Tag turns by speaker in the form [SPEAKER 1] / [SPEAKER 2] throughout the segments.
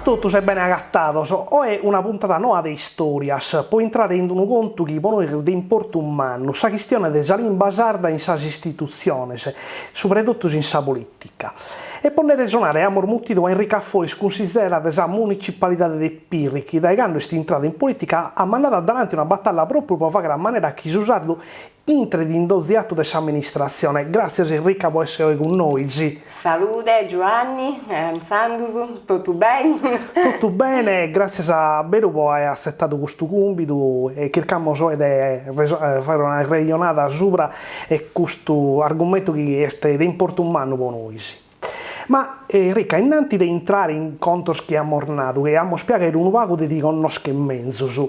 [SPEAKER 1] totus e bene agatados. Oe una puntada noa de Istòrias, po intrare in unu contu chi po nois est de importu mannu, sa chistione de sa limba sarda in sas istitutziones, subretotus in sa polìtica. E po nde resonare amus mutidu a Enrica Fois, cunsizera de sa municipalidade de Pirri, chi dae cando est intrada in polìtica at mandadu a davanti una batalla pròpriu po fàghere a manera chi su sardu Intret in donzi atu de s'amministratzione. Gràtzias Enrica po èssere oe cun nois.
[SPEAKER 2] Salude Giuanni, intzandus, totu beni?
[SPEAKER 1] Totu bene, gràtzias a beru po aer atzetadu custu cumbidu e chircamos oe de fàghere una arrejonada subra 'e custu argumentu chi est de importu mannu po nois. Ma Enrica, innanti de intrare in contos chi amus nadu, diamus piaghere unu pagu de ti connoscher menzus.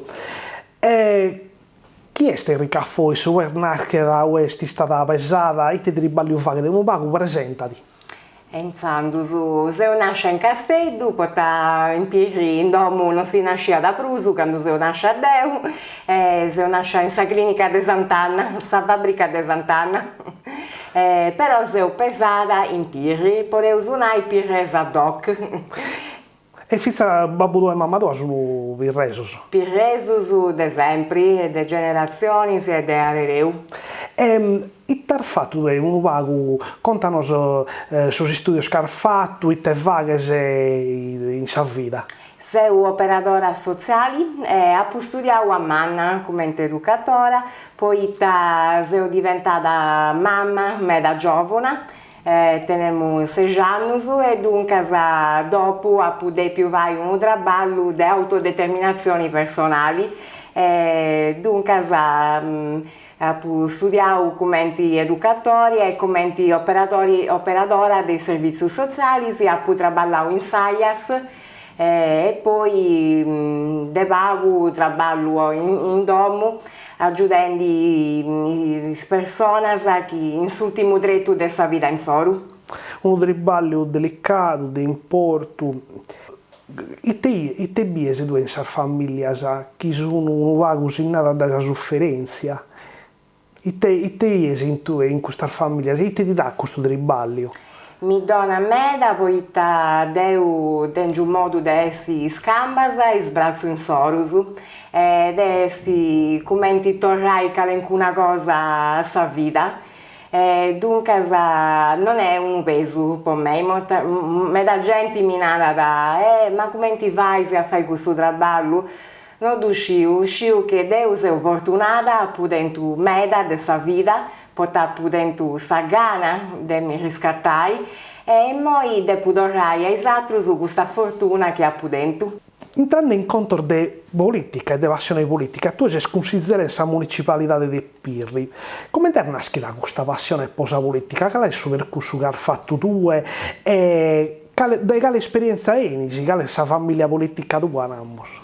[SPEAKER 1] Chi est Enrica Fois, ue est nàschida, ue est istada pesada, ite triballiu faghet, unu pagu presentadi.
[SPEAKER 2] E intzandus, seu nàscia in Casteddu, poita in Pirri in domu non si nasciat prus candu seu nàscia deu, e seu nàscia in sa clinica de Sant'Anna, sa fabbrica de Sant'Anna, però seu pesada in Pirri, podeus nai pirresa doc.
[SPEAKER 1] E fintzas babbu tuu e mama tua sun pirresos?
[SPEAKER 2] Pirresos de sempri, de generatzionis e de arereu.
[SPEAKER 1] E ite as fatu tue unu pagu, contanos sos istudios chi as fatu, ite faghes in sa vida.
[SPEAKER 2] Seu operadora sotziali e apu studiau a manna cumenti educatora, poita seu diventada mama meda giovuna Tenemu sexi annus e duncas dopu apu depiu fai unu traballu de autodeterminatzioni personali e duncas apu studiau cumenti educatori e cumenti operadori operadora de is servìtzius sotzialis, apu traballau in s'AIAS e poi de pagu traballu in domu agiudendi is personas chi in s'ùrtimu tretu de sa vida insoru.
[SPEAKER 1] Unu triballiu delicadu, de importu. Ite ite bies tue in sas familias chi sun unu pagu sinnadas dae sa suferentzia? Ite ite 'ies in tue in custas familias, ite ti dat custu triballiu?
[SPEAKER 2] Mi donat meda poita deu tengiu modu de essi is cambas e is bratzus insorus e de essi cumenti torrai calencuna cosa a sa vida e duncas non est unu pesu po mei, meda genti mi narat eh ma cumenti fais a fai custu traballu No ddu sciu, sciu che deu seu fortunada, apu tentu meda de sa vida, poita apu tentu sa gana de mi riscatai e immoi depu torrai a is atrus custa fortuna chi apu tentu.
[SPEAKER 1] Intrende in contos de politica e de passione politica, tue ses cunsizera in sa municipalidade de Pirri. Comente est naschida custa passione po sa politica? Cale est su percursu chi as fatu tue e Cale, dae cale esperienza 'enis? Cale est sa familia politica tua, namus?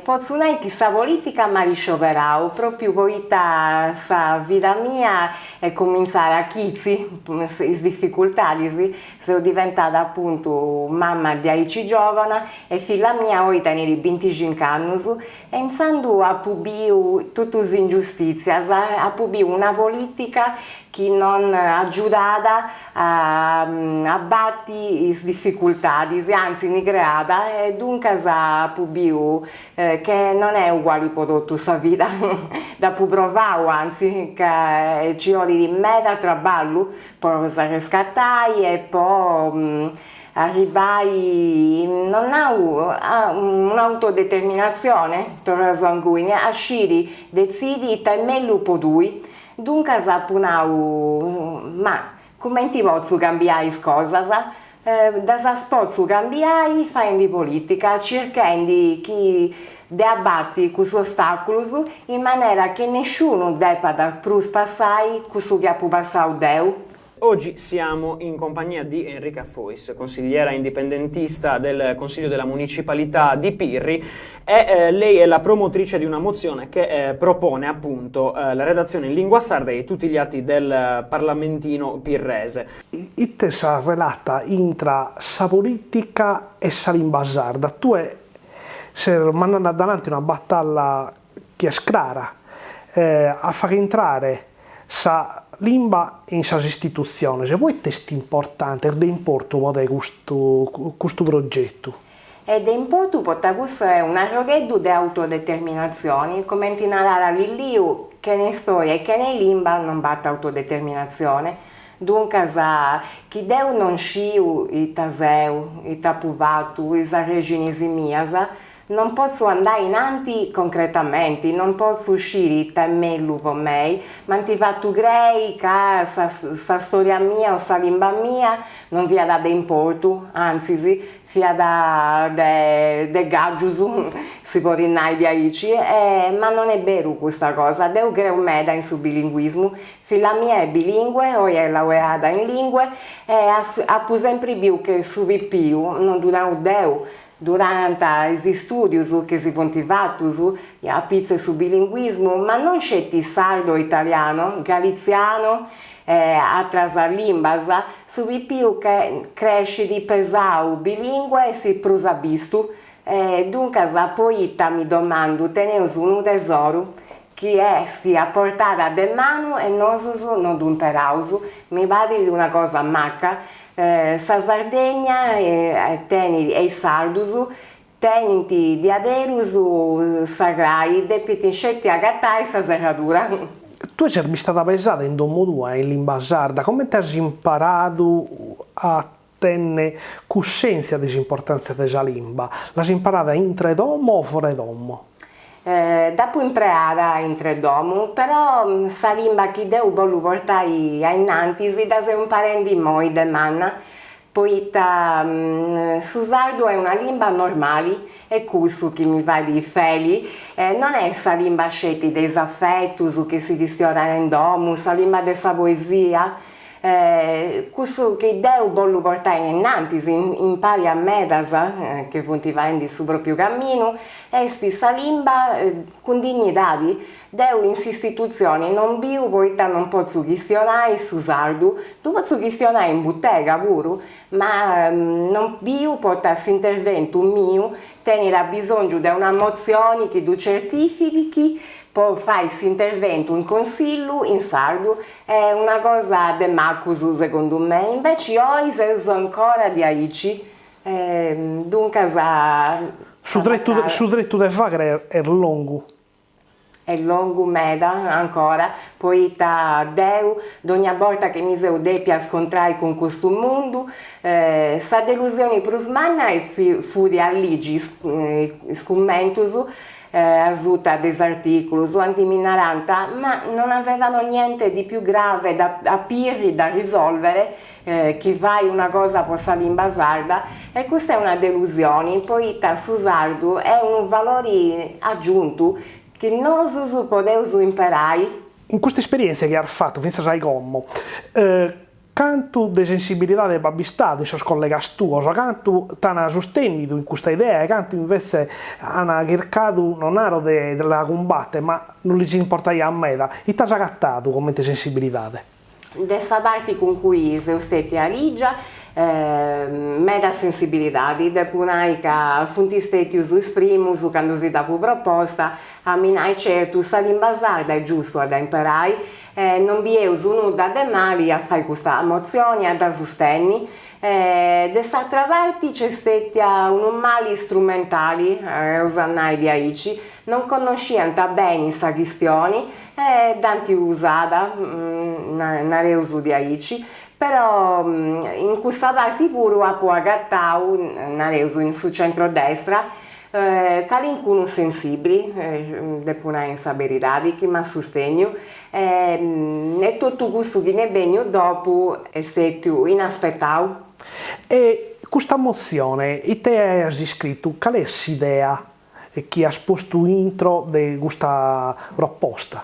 [SPEAKER 2] Potzu nai chi sa politica m'at iscioberau propriu poita sa vida mia est cumintzada chitzi, is dificultadis, seu diventada apuntu mama diaici giovana e filla mia oi tenit bintixincu annus e intzandu apu biu totus is ingiustitzias, apu biu una politica chi non agiudat a abbati is dificultadis, antzis ndi creat e duncas apu biu che non est uguali po totus sa vida, dd'apu provau antzis ca nci 'olit meda traballu po s'arrescatai e po arribbai, non nau a un'autodeterminatzione, torraus a inguni, a sciri detzidi ita est mellus po tui Duncas apu nau, ma cumenti potzu cambiai is cosas? Ddas potzu cambiai faendi politica, circhendi chi de abati cussus ostaculus in manera chi nisciunu depat prus passai cussu chi apu passau deu.
[SPEAKER 3] Oggi siamo in compagnia di Enrica Fois, consigliera indipendentista del Consiglio della Municipalità di Pirri e eh, lei è la promotrice di una mozione che eh, propone appunto eh, la redazione in lingua sarda di tutti gli atti del parlamentino pirrese.
[SPEAKER 1] Ite sa relata intra sa politica e sa limba sarda? Tue ses mandende a davanti una batalla chi est crara, a fagher intrare sa limba in sas istitutziones, poite est importante, est de importu po te custu custu progetu?
[SPEAKER 2] Est de importu poita cussu est un'arrogheddu de autodeterminatzioni, cumenti narat Lilliu, chene istoria e chene limba non b'at autodeterminatzione. Duncas, chi deu non sciu ita seu, ita apu fatu, is arrexinis mias, Non potzu andai in anti concretamenti, non potzu sciri ita est mellu po mei, m'ant fatu crei ca sa sa storia mia o sa limba mia non fiat de importu, antzis, fiat de de gàgius, si podit nai diaici, e ma non est beru custa cosa, deu creu meda in su bilinguismu, filla mia est bilingue, oi est laureada in lingue e apu sempri biu che su pipiu, non ddu nau deu, Ddu narant is istùdius chi si funt fatus a pitzu 'e su bilinguismu, ma non sceti sardo e italiano, galitziano e atras limbas, su pipiu che crescit pesau bilingue est prus abistu e duncas poita, mi domandu, teneus unu tesoru chi est a portada de manu e nosus non ddu imperaus, mi parit una cosa maca Sa Sardegna tenit e is sardus tenint diaderus sa crai, depint sceti agatai sa serradura.
[SPEAKER 1] Tue ses bistada pesada in domo tua in limba sarda, comente as imparadu a tenner cussèntzia de s'importàntzia de sa limba? L'as imparada intre domo o fora 'e domo?
[SPEAKER 2] Dd'apu impreada intre domu, però sa limba chi deu bollu portai a innantis dda seu imparendi immoi de manna, poita su sardu est una limba normali, est cussu chi mi fait feli, non est sa limba sceti de is afetus chi si chistionat in domu, sa limba de sa poesia, Cussu chi deu bollu portai a innantis, impari a medas chi funt faendi su propriu caminu, est sa limba cun dignidadi. Deu in s'istitutzioni non biu poita non potzu chistionai su sardu, ddu potzu chistionai in butega puru, ma non biu poita s'interventu miu tenit abisongiu de una motzioni chi ddu certifichit po fai s'interventu in consillu in sardu Est una cosa de macus segundu mei, inveci oi seus ancora diaici, duncas
[SPEAKER 1] Su tretu su tretu de fagher est longu.
[SPEAKER 2] Est longu meda ancora, poita deu dogna borta chi mi seu depia scontrai cun custu mundu, sa delusioni prus manna fut a ligi is cummentus asuta de is artìculus, aundi mi narant, ma non avevano niente di più grave da a Pirri da risolvere chi fai una cosa po sa limba sarda e custa est una delusioni poita su sardu est unu valori agiuntu chi nosus podeus imperai.
[SPEAKER 1] In custa esperièntzia chi as fatu fintzas a como, Cantu de sensibilidade b'at bistadu in sos collegas tuos, cantu t'an sustènnidu in custa idea e cantu invetze an chircadu, non naro de la cumbater, ma non lis importaiat meda. Ite as agatadu comente sensibilidade?
[SPEAKER 2] De sa parti cun cui seu stètia elìgia, meda sensibilidadi, depu nai ca funt stètius is primus candu si dd'apu proposta a mi nai certu sa limba sarda est giustu a dda imperai E non bieus nudda de mali a fai custa motzioni, a dda sustenni. E de s'atra parti nc'est stètia unu mali strumentali, eus a nai diaici, non connosciant beni sa chistioni e dd'ant usada, nareus diaici, però in cussa parti puru apu agatau, nareus in su centrodestra, Calincunu sensibili, depu nai in sa beridadi, chi m'at sustènniu e totu cussu chi nd'est bènniu dopu est stètiu inaspetau.
[SPEAKER 1] E custa motzione ite as iscritu? Cale est s'idea chi as postu intro de custa proposta?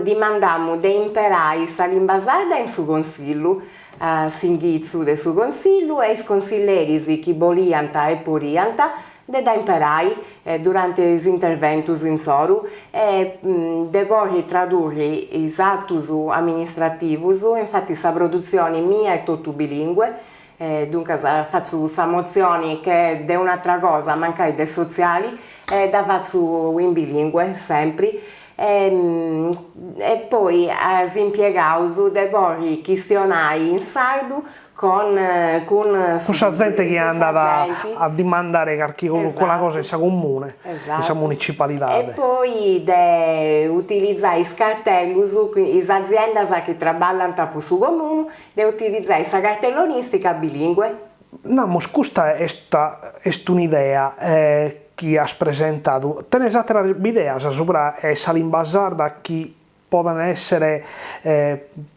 [SPEAKER 2] Dimandamu de imperai sa limba sarda in su Consillu, a s'inghitzu de su Consillu e is consilleris chi boliant e podiant de dda imperai durante is interventus insoru e de porri tradurri is atus amministrativus, infati sa produtzioni mia est totu bilingue, Duncas fatzu sa motzioni che de un'atra cosa, mancai de sotziali, e dda fatzu in bilingue sempri. E poi a is impiegaus de porri chistionai in sardu con
[SPEAKER 1] cun Cun sa zente chi andat a dimandare carchi una cosa in sa comune, in sa municipalidade.
[SPEAKER 2] E poi de utilizai is cartellus, is aziendas chi traballant po su comunu, de utilizai sa cartellonistica bilingue.
[SPEAKER 1] Namus, custa est est un'idea chi as presentadu. Tenes àteras bideas subra 'e sa limba sarda chi poden èssere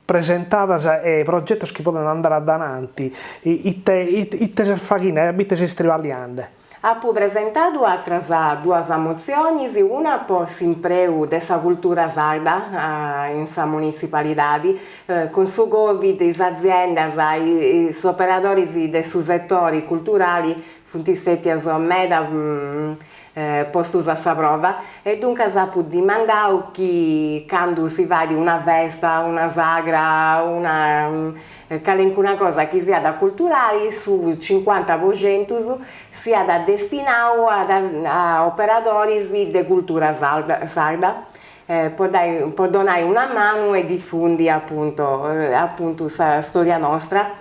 [SPEAKER 1] presentadas e progetos chi poden andare a dananti? Ite ite ses faghende e a ite ses triballiende?
[SPEAKER 2] Apu presentadu atras duas motzionis, una po s'impreu de sa cultura sarda in sa munitzipalidadi, cun su Covid is aziendas, is operadoris de su setori culturali funt stètias meda postus a sa prova e duncas apu dimandau chi candu si fait una festa, una sagra, una calincuna cosa chi siat culturali su cincuanta po centus siat destinau a operadoris de cultura sarda po dai po donai una manu e difundi apuntu apuntu sa storia nostra.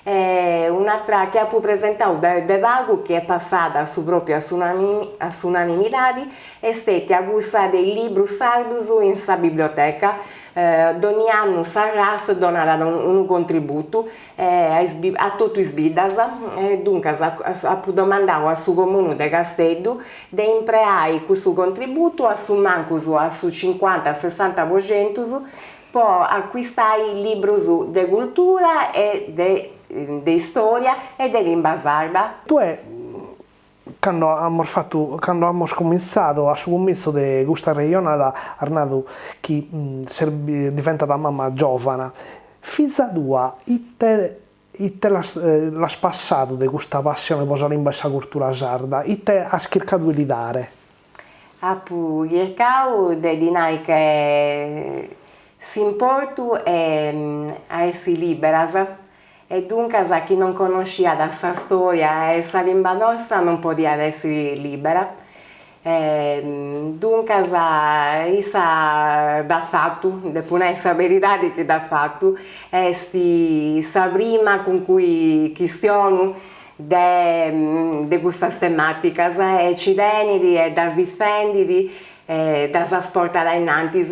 [SPEAKER 2] E un'atra chi apu presentau de pagu chi est passada su propriu a s'unanimidadi est stetia cussa de is librus sardus in sa biblioteca. Donni annu sa Ras donat unu contributu a totu is biddas e duncas apu domandau a su Comunu de Casteddu de impreai cussu contributu a su mancus a su cincuanta sessanta po centus po acuistai librus de cultura e de de istoria e de limba sarda.
[SPEAKER 1] Tue cando amus fatu, cando amus cumintzadu a su cumintzu de custa arrejonada as nadu chi ses diventada mama giovana, fiza tua ite ite l'as l'as passadu de custa passione po sa limba e sa cultura sarda, ite as chircadu 'e li dare?
[SPEAKER 2] Apu chircau de ddi nai che s'importu est a essi liberas e duncas chi non connosciat sa storia e sa limba nostra non podiat essi libera. Duncas issa dd'at fatu, depu nai sa beridadi chi dd'at fatu, est sa prima cun cui chistionu de de custas tematicas e ci tenit e ddas difendit e ddas portat ainnantis,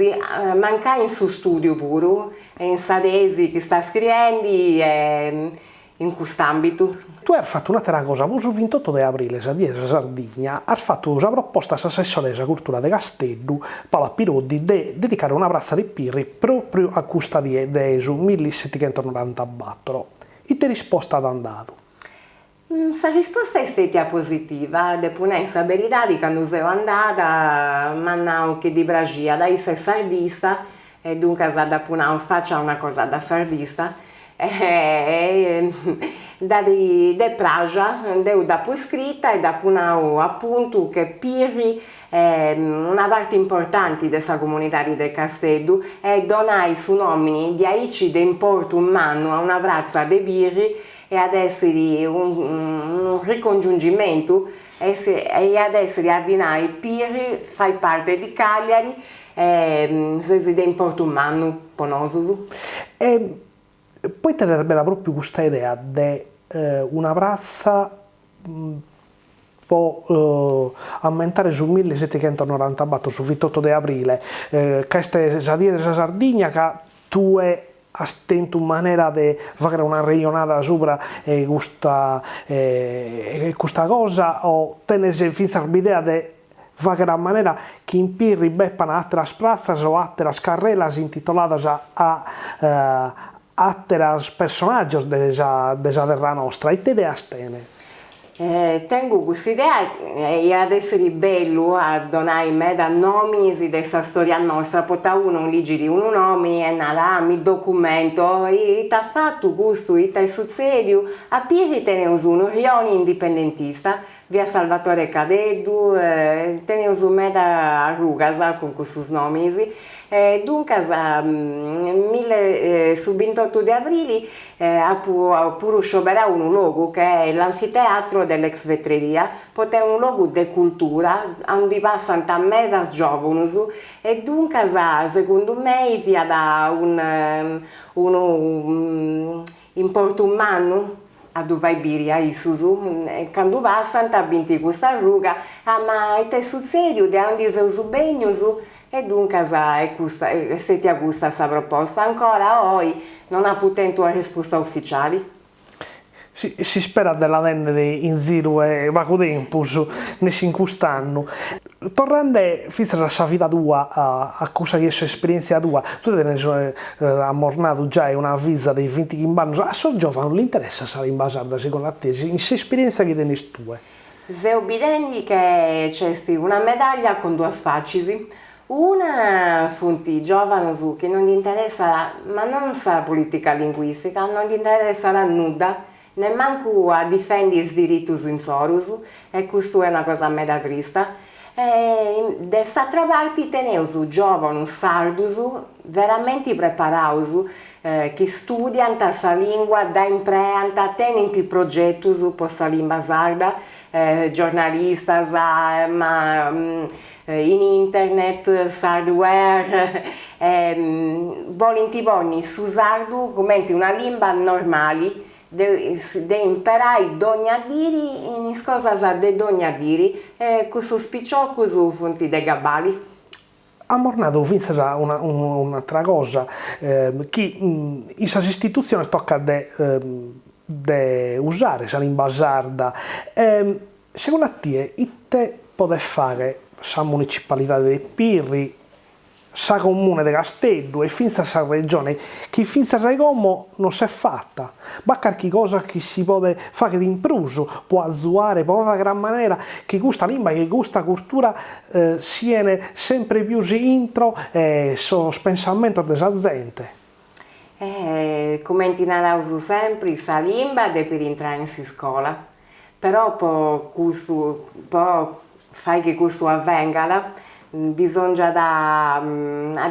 [SPEAKER 2] mancai in su studiu puru, in sa tesi chi sta scriendi e in cust'ambitu.
[SPEAKER 1] Tue as fatu un'atera cosa, po su vintotto de abrile, sa die de sa Sardigna, as fatu sa proposta a s'assessore de sa Curtura de Casteddu, Paola Piroddi, de dedicare una pratza de Pirri propriu a custa die de su millisettighentonorantabatoro. Ite risposta t'an dadu?
[SPEAKER 2] Sa risposta est stetia positiva, depu nai sa beridadi, candu seu andada m'at nau chi ddi praxiat, issa est sardista e duncas dd'apu nau facia una cosa da sardista e dd'est praxia, deu dd'apu scrita e dd'apu nau apuntu che Pirri est una parti importanti de sa comunidadi de Casteddu e donai su nomini diaici de importu mannu a una pratza de Pirri iat essiri unu ricongiungimentu e iat essiri a ddi nai Pirri fait parte di Cagliari e ses de importu mannu po nosus.
[SPEAKER 1] E poita t'est benia propriu custa idea de una pratza po ammentare su millisettighentonorantabattor, su vintotto de abrile, ca est sa die de sa Sardigna ca tue as tentu manera de fagher una arrejonada subra 'e custa custa cosa o tenes fintzas bidea de fagher a manera chi in Pirri b'epan àteras pratzas o àteras carrelas intitoladas a àteras personàgios de sa de sa terra nostra, ite ideas tenes?
[SPEAKER 2] Tengu cust'idea e iat essiri bellu a donai meda nominis de sa storia nostra, poita unu ligit unu nomini e narat ah mi documento, ita at fatu custu, ita est sutzediu, a Pirri teneus unu rioni indipendentista. Via Salvatore Cadeddu, teneus meda arrugas cun custus nominis e duncas mille su bintotu de abrili apu puru scioberau unu logu che est l'anfiteatro dell'ex vetreria, poita est unu logu de cultura aundi passant medas giòvunus e duncas segundu mei fiat unu Importu mannu a ddu fai biri a issus, candu passant bint custa arruga, ah ma ita est sutzediu, de aundi seus benius? E duncas est custa, est stetia custa sa proposta, ancora oi non apu tentu arrespusta uficiali.
[SPEAKER 1] S'isperat de la tènnere in ziru 'e pagu tempus, nessi in cust'annu. Torrende fintzas a sa vida tua, a cussa chi est s'esperièntzia tua, tue tenes, amus nadu giai, una fiza de bintichimb'annos, a sos giòvanos l'interessat sa limba sarda segundu a tie, in s'esperièntzia chi tenes tue?
[SPEAKER 2] Seu bidendi che nc'est una medaglia cun duas facis, una funt giòvanos chi non dd'interessat, ma non sa politica linguistica, non dd'interessat nudda, Nemmancu a difendi is diritus insorus, e custu est una cosa meda trista. E de s'atra parti teneus giòvanus sardus veramenti preparaus, chi studiant sa lingua, dda impreant, tenint progetus po sa limba sarda, giornalistas, ma in internet, sardware, e bolint ponni su sardu cumenti una limba normali de de imperai dogna diri in is cosas de dogna diri e cussus piciocus funt de gabali.
[SPEAKER 1] Amus nadu fintzas una un'atra cosa, chi in sas istitutziones tocat de de usare sa limba sarda, segundu a tie ite podet fagher sa municipalidade de Pirri sa Comune de Casteddu e fintzas sa Regione, chi fintzas a como non s'est fata. B'at carchi cosa chi si podet fagher in prus po azuare, po fagher a manera chi custa limba, chi custa curtura sien sempre pius intro sos pensamentos de sa zente.
[SPEAKER 2] Cumenti naraus sempri, sa limba depit intrai in s'iscola, Però po custu, po fai chi custu avengat, bisongiat a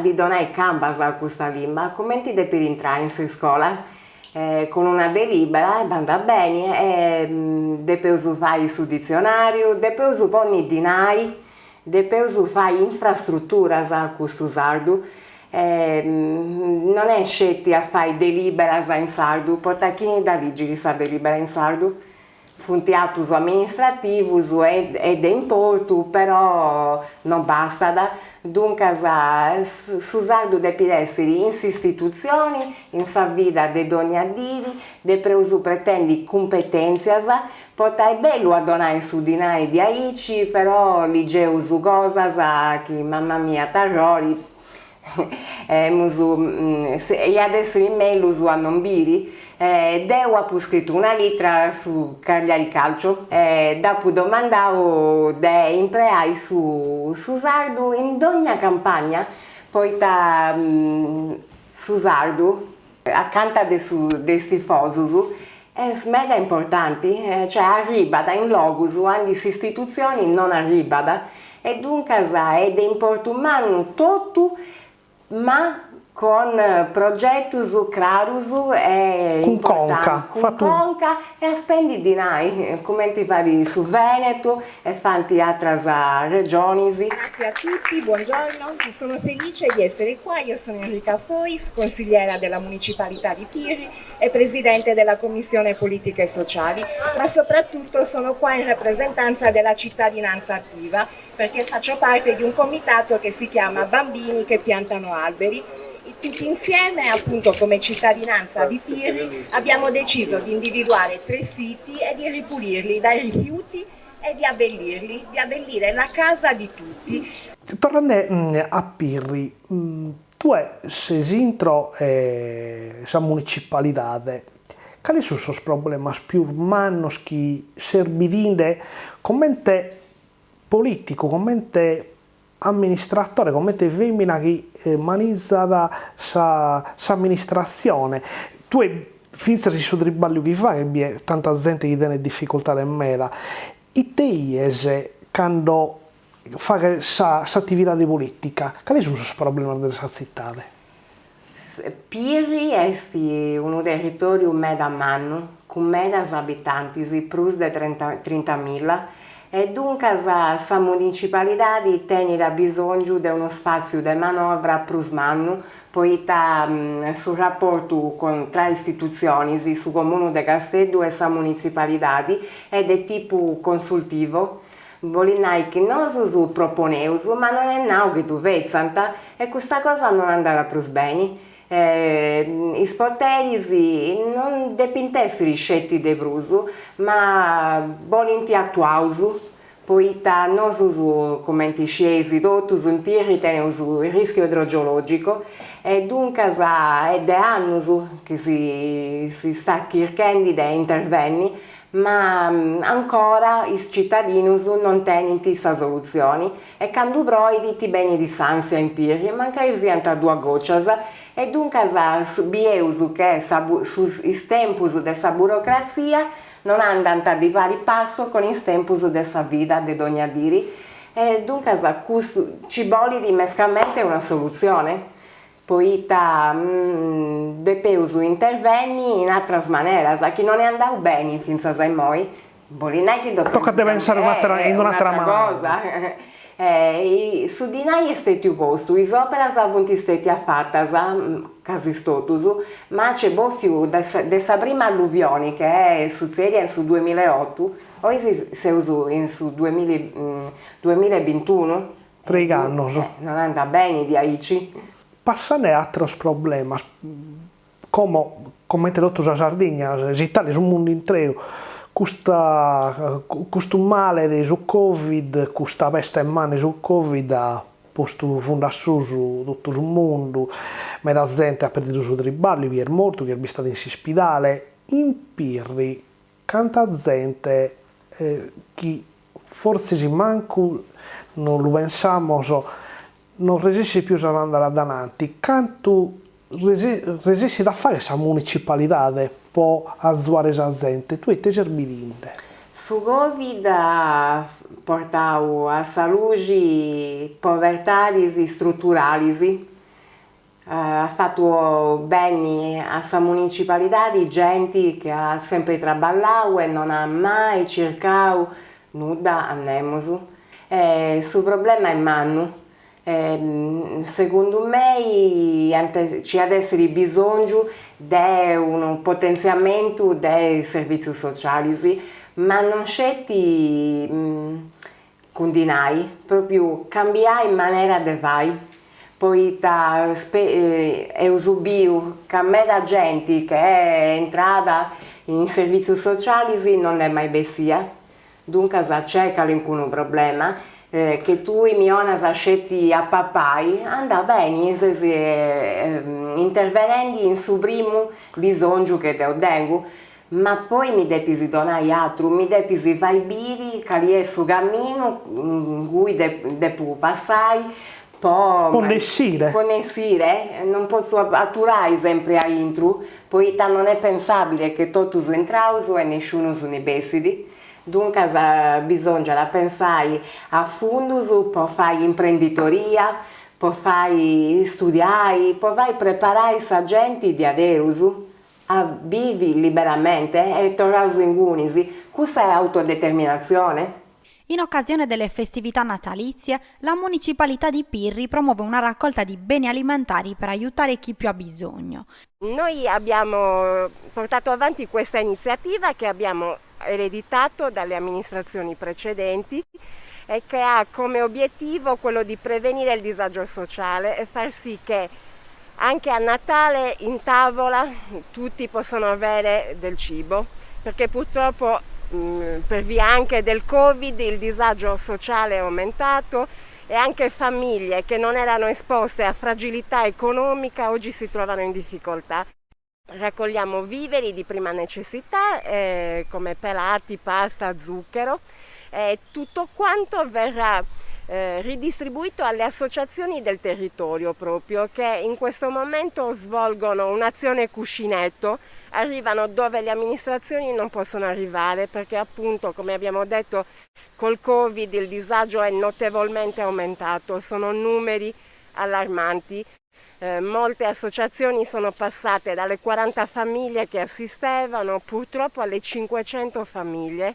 [SPEAKER 2] ddi donai cambas a custa limba, cumenti depit intrai in s'iscola? Cun una delibera e bandat beni e depeus fai su ditzionariu, depeus ponni dinai, depeus fai infrastruturas a custu sardu, non est sceti a fai deliberas in sardu, poita chini dda ligit sa delibera in sardu? Funt atus amministrativus e de importu, però non bastat, duncas su sardu depit essiri in s'istitutzioni, in sa vida de dogna diri, depeus pretendi cumpetentzias, poita est bellu a donai su dinai diaici, però ligeus cosas chi mamma mia t'arrori, Emus, iat essiri mellus a non biri. Deu apu scritu una litra a su Cagliari Calcio e dd'apu domandau de impreai su su sardu in dogna campagna, poita su sardu acanta de su de is tifosus est meda importanti, cioè arribat in logus aundi s'istitutzioni non arribat e duncas est de importu mannu totu ma con progetus crarus e
[SPEAKER 1] Cun conca,
[SPEAKER 2] cun conca e a spendi dinai, cumenti fait su Veneto e fant atras regionis.
[SPEAKER 4] Grazie a tutti, buongiorno, sono felice di essere qua, io sono Enrica Fois, consigliera della municipalità di Pirri e presidente della Commissione Politiche Sociali, ma soprattutto sono qua in rappresentanza della cittadinanza attiva, perché faccio parte di un comitato che si chiama Bambini che piantano alberi. Tutti insieme, appunto come cittadinanza di Pirri, abbiamo deciso di individuare tre siti e di ripulirli dai rifiuti e di abbellirli, di abbellire la casa di tutti.
[SPEAKER 1] Torrende a Pirri, Tue ses intro sa municipalidade, cales sunt sos problemas pius mannos chi ses bidinde comente polìticu, comente amministratore, comente femina chi manizat sa s'amministratzione? Tue fintzas in su tribagliu chi faghes bies tanta zente chi tenet dificultades meda. Ite 'ies cando faghes sa s'atividade polìtica? Cales sun sos problemas de sa tzitade?
[SPEAKER 2] Pirri est unu territòriu meda mannu, cun medas abitantis, prus de trintamilla, e duncas sa municipalidadi tenit abisòngiu de unu spàtziu de manovra prus mannu, poita su raportu tra istitutzionis, su Comunu de Casteddu e sa Munitzipalidadi, est de tipu consultivo, Bolit nai chi nosus proponeus, ma non est nau chi ddu fetzant, e custa cosa non andat prus beni. Is poteris non depint essiri sceti de prus, ma bolint atuaus, poita nosus, cumenti scieis totus, in Pirri teneus rischiu idrogeologico e duncas est de annus chi si stat chirchendi de intervenni Ma ancora is citadinus non tenint sa solutzioni e candu proit ti benit s'ansia in Pirri, mancai siant duas gòcias, e duncas bieus che is tempus de sa burocratzia non andant di pari passo con is tempus de sa vida de dogna diri e duncas custu nci bolit mescamente una solutzione Poita depeus intervenni in atras maneras, chi non est andau beni fintzas a immoi, bolit nai chi
[SPEAKER 1] depeus Tocat de pensare un'atera in un'atera manera.
[SPEAKER 2] cosa. Su dinai est stetiu postu, is operas funt stetias fatas, casi totus, ma nc'est bòfiu de sa prima alluvioni che est sutzedia in su duemilaeotu, oi seus in su duemilaebintunu
[SPEAKER 1] Treigh'annos.
[SPEAKER 2] Non andat beni diaici.
[SPEAKER 1] Passende a àteros problemas, como, comente totu sa Sardigna, s'Italia, su mundu intreu, custa custu male de su Covid, custa peste manna 'e su Covid at postu fundu a susu totu su mundu, meda zente at perdidu su triballiu, chie est mortu, chie est bistadu in s'ispidale, in Pirri Canta zente chi fortzis mancu non lu pensamos non resessit pius ad andare adananti, cantu resessit a fagher sa municipalidade po azuare sa zente, tue ite ses bidinde?
[SPEAKER 2] Su Covid at portau a sa luxi povertadis istruturalis At fatu benni a sa municipalidadi genti chi at sempri traballau e non at mai circau nudda a nemus. Su problema est mannu. Segundu mei nci at essiri bisongiu de unu potentziamentu de is servitzius socialis, ma non sceti Cun dinai, propriu cambiai manera de fai, poita eus biu ca meda genti che est intrada in servitzius socialis non nd'est mai bessia, duncas nc'est calincunu problema, che tui mi 'onas sceti a papai, andat beni, ses intervenendi in su primu bisongiu che deu tengu, Ma poi mi depis donai atru, mi depis fai biri cali est su caminu in cui depu passai po
[SPEAKER 1] Po nd'essire.
[SPEAKER 2] Po nd'essire, non potzu aturai sempri aintru, poita non est pensabile che totus intraus e nisciunus ndi bessit. Duncas bisongiat a pensai a fundus po fai imprenditoria, po fai studiai, po fai preparai sa genti diaderus A bivi liberamente e torraus ingunis, cussa est autodeterminatzione?
[SPEAKER 5] In occasione delle festività natalizie, la Municipalità di Pirri promuove una raccolta di beni alimentari per aiutare chi più ha bisogno.
[SPEAKER 4] Noi abbiamo portato avanti questa iniziativa che abbiamo ereditato dalle amministrazioni precedenti e che ha come obiettivo quello di prevenire il disagio sociale e far sì che anche a Natale in tavola tutti possano avere del cibo, perché purtroppo per via anche del Covid il disagio sociale è aumentato e anche famiglie che non erano esposte a fragilità economica oggi si trovano in difficoltà. Raccogliamo viveri di prima necessità come pelati, pasta, zucchero e tutto quanto verrà
[SPEAKER 2] ridistribuito alle associazioni del territorio proprio che in questo momento svolgono un'azione cuscinetto, arrivano dove le amministrazioni non possono arrivare perché appunto, come abbiamo detto, col Covid il disagio è notevolmente aumentato, sono numeri allarmanti. Molte associazioni sono passate dalle 40 famiglie che assistevano purtroppo alle 500 famiglie.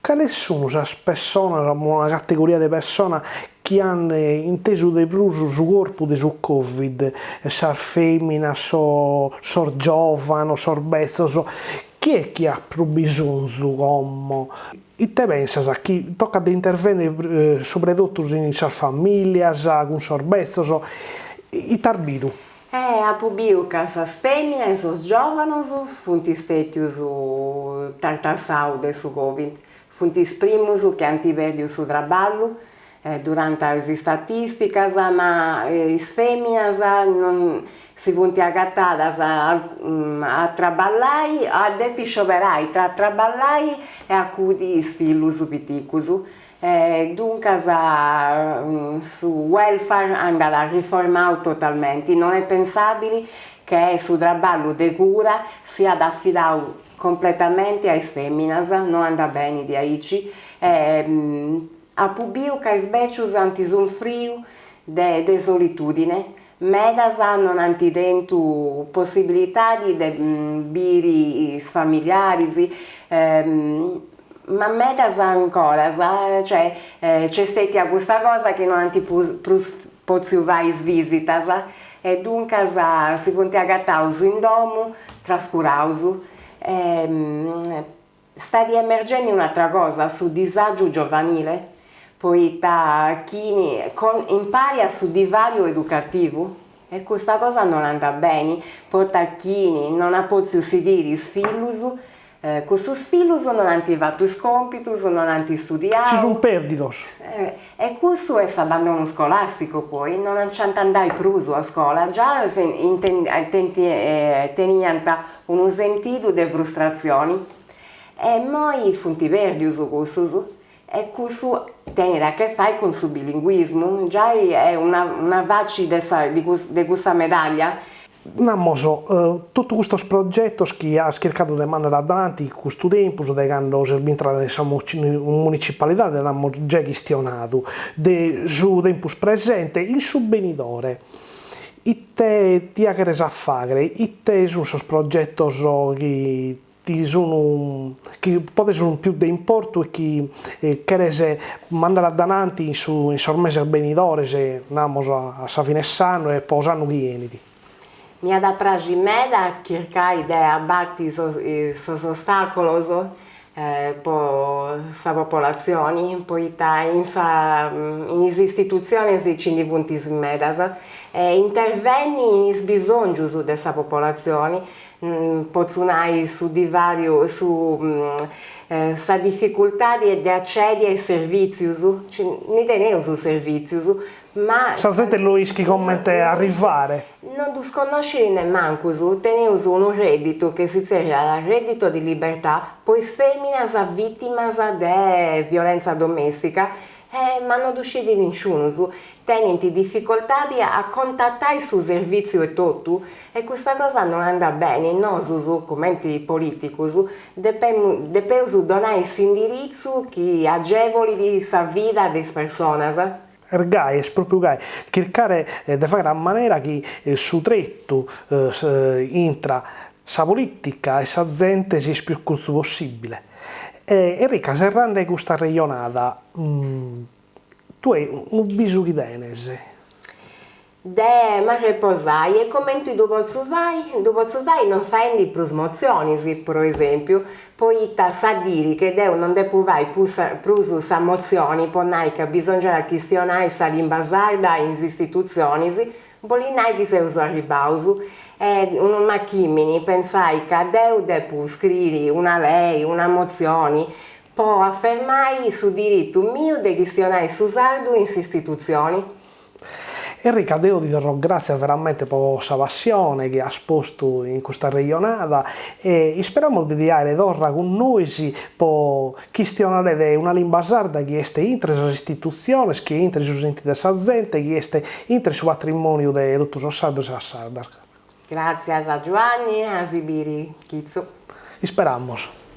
[SPEAKER 1] Cales sun sas pessonas, una categoria de persona chi ant intesu de prus su corpu de su Covid, sas feminas, sos giovanos, sos betzos, chie est chi at prus bisonzu como? Ite pensas chi tocat de intervennere subra 'e totus in sas familias, cun sos betzos, ite as bidu?
[SPEAKER 2] Eh, apu biu ca sas feminas e sos giovanos funt stetius tartassaus de su Covid, funt is primus chi ant perdiu su traballu durante is statisticas, ma is feminas non si funt agatadas a traballai, a depi scioberai tra traballai e acudi is fillus piticus E duncas su welfare andat riformau totalmenti, non est pensabili che su traballu de cura siat afidau completamenti a is feminas, no andat beni diaici. E apu biu ca is becius ant sunfriu de de solitudine, medas non ant tentu possibilidadi de biri is familiaris, Ma medas ancoras, cioè, nc'est stetia custa cosa chi no ant prus potziu fai is visitas e duncas si funt agataus in domu trascuraus. E stat emergendi un'atra cosa, su disagiu giovanile, poita chini impari a su divariu educativu e custa cosa non andat beni, poita chini non at potziu sighiri is fillus Cussus fillus non ant fatu is compitus, non ant istudiau.
[SPEAKER 1] Si sunt pèrdidos.
[SPEAKER 2] E cussu est s'abbandonu scolasticu poi, non nc'ant andai prus a scola, già teniant unu sentidu de frustratzioni e immoi funt pèrdius cussus e cussu tenit a che fai cun su bilinguismu, giai est una faci de sa de cussa medaglia
[SPEAKER 1] Namos, totu custos progetos chi as chircadu de mandare a davanti in custu tempus, de cando ses bintrada in sa municipalidade, nd'amus giai chistionadu, de su tempus presente, in su benidore, ite tia cheres a fàghere, ite sun sos progetos chi ti sun chi po te sun pius de importu e chi cheres mandare a dananti in su in sos meses benidores, namos a sa fine 'e s'annu e po s'annu chi 'enit.
[SPEAKER 2] M'iat a praxi meda a chircai de abati sos sos ostacolos po sa popolatzioni, poita in sa in is istitutzionis nci ndi funt medas e intervenni in is bisongius de sa popolatzioni Potzu nai su divariu, su sa dificultadi de acedi a is servìtzius, ndi teneus servìtzius, ma.
[SPEAKER 1] Sa zente no ischit comente arrivare.
[SPEAKER 2] Non ddus connoscit nemmancus, teneus unu rèdditu che si tzerriat reddito di libertà po is fèminas vìtimas de violenza domestica Eh, ma no ddu scit nisciunus, tenint dificoltadi a contatai su servìtziu etotu e custa cosa no andat beni, nosus, cumenti polìticus, depeus donai s'indiritzu chi agevolit sa vida de is personas.
[SPEAKER 1] Est gai, est pròpriu gai, chircare de fàghere a manera chi su tretu intra sa polìtica e sa zente siat pius curtzu possìbile. Enrica, serrande custa arrejonada, tue unu bisu chi tenes?
[SPEAKER 2] De m'arreposai e comenti ddu potzu fai? Ddu potzu fai non faendi prus motzionis, pro esempiu, poita sa diri che deu non depu fai prus sa motzioni po nai ca bisongiat a chistionai sa limba sarda in is istitutzionis, Bolit nai chi seus arribbaus. Est unu machìmini pentzai ca deu depu scriri una lei, una motzioni, po afermai su diritu miu de chistionai su sardu in s'istitutzioni.
[SPEAKER 1] Enrica, deo ti torro gràtzias veramente po sa passione chi as postu in custa arrejonada e isperamus de ti àere torra cun nois po chistionare de una limba sarda chi est intre sas istitutziones, chi est intre su sentidu de sa zente, chi est intre su patrimòniu de totu sos sardos e sas sardas.
[SPEAKER 2] Gràtzias a Giuanni, a si biri chitzu.
[SPEAKER 1] Isperamus.